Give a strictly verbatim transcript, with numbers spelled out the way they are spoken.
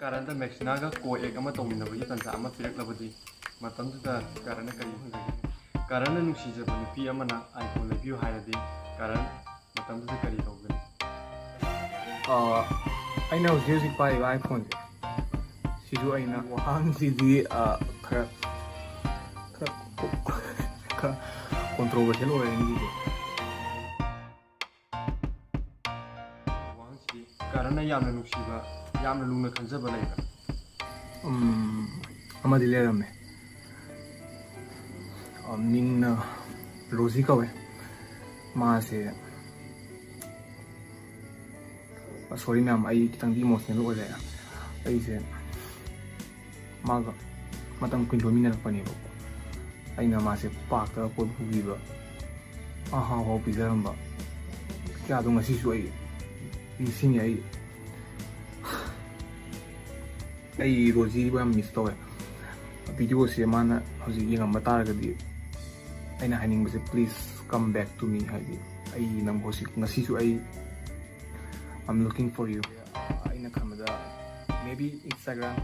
ꯀꯥꯔꯟꯗ ꯃꯦꯛꯁꯤꯅꯥꯒ ꯀꯣ ꯑꯦꯛ ꯑꯃ ꯇꯧꯃꯤꯟꯅꯕꯒꯤ ꯇꯥꯟꯖꯥ ꯑꯃ ꯄꯤꯔꯛꯂꯕꯗꯤ ꯃꯇꯝꯗꯨꯗ ꯀꯥꯔꯟꯅ ꯀꯔꯤ ꯈꯨꯝꯒꯅꯤ? ꯀꯥꯔꯟꯅ ꯅꯨꯡꯁꯤꯖꯕ ꯅꯨꯄꯤ ꯑꯃꯅ iPhone ꯂꯩꯕꯤꯌꯨ ꯍꯥꯏꯔꯗꯤ ꯀꯥꯔꯟ ꯃꯇꯝꯗꯨꯗ ꯀꯔꯤ ꯇꯧꯒꯅꯤ? ꯑꯩꯅ ꯍꯧꯖꯤꯛ ꯍꯧꯖꯤꯛ ꯄꯥꯏꯔꯤꯕ iPhone ꯁꯦ, ꯁꯤꯁꯨ ꯑꯩꯅ ꯋꯥꯍꯪꯁꯤꯗꯤ ꯈꯔ ꯈꯔ ꯈꯔ controversial ꯑꯣꯏꯔꯅꯤ ꯁꯤꯁꯦ꯫ ꯋꯥꯍꯪꯁꯤꯗꯤ, ꯀꯥꯔꯟꯅ ꯌꯥꯝꯅ ꯅꯨꯡꯁꯤꯕ, ꯌꯥꯝꯅ ꯂꯨꯅ ꯈꯟꯖꯕ ꯂꯩꯕ꯭ꯔꯥ? ꯑꯃꯗꯤ ꯂꯩꯔꯝꯃꯦ꯫ ꯃꯤꯡꯅ ꯔꯣꯖꯤ ꯀꯧꯋꯦ꯫ ꯃꯥꯁꯦ, ꯁꯣꯔꯤ ꯃꯌꯥꯝ, ꯑꯩ ꯈꯤꯇꯪꯗꯤ ꯏꯃꯣꯁꯅꯦꯜ ꯑꯣꯏꯔꯦ꯫ ꯑꯩꯁꯦ ꯃꯥꯒ ꯃꯇꯝ ꯀꯨꯏꯅ ꯂꯣꯏꯃꯤꯟꯅꯔꯛꯄꯅꯦꯕ꯫ ꯑꯩꯅ ꯃꯥꯁꯦ ꯄꯥꯔꯛꯇ ꯀꯣꯏꯕ ꯄꯨꯕꯤꯕ, ꯑꯍꯥꯎ ꯑꯍꯥꯎ ꯄꯤꯖꯔꯝꯕ ꯀꯌꯥꯗꯣ ꯉꯁꯤꯁꯨ ꯑꯩ ꯅꯤꯡꯁꯤꯡꯉꯦ꯫ ꯑꯩ ꯑꯩ ꯔꯣꯖꯤꯕꯨ ꯌꯥꯝ ꯃꯤꯁ ꯇꯧꯋꯦ꯫ ꯚꯤꯗꯤꯑꯣꯁꯦ ꯃꯥꯅ ꯍꯧꯖꯤꯛ ꯌꯦꯡꯉꯝꯕ ꯇꯥꯔꯒꯗꯤ, ꯑꯩꯅ ꯍꯥꯏꯅꯤꯡꯕꯁꯦ, please come back to me꯫ ꯍꯥꯏꯗꯤ, ꯑꯩ ꯅꯪꯕꯨ ꯍꯧꯖꯤꯛ, ꯉꯁꯤꯁꯨ ꯑꯩ I'm looking for you꯫ ꯑꯩꯅ ꯈꯟꯕꯗ, maybe Instagram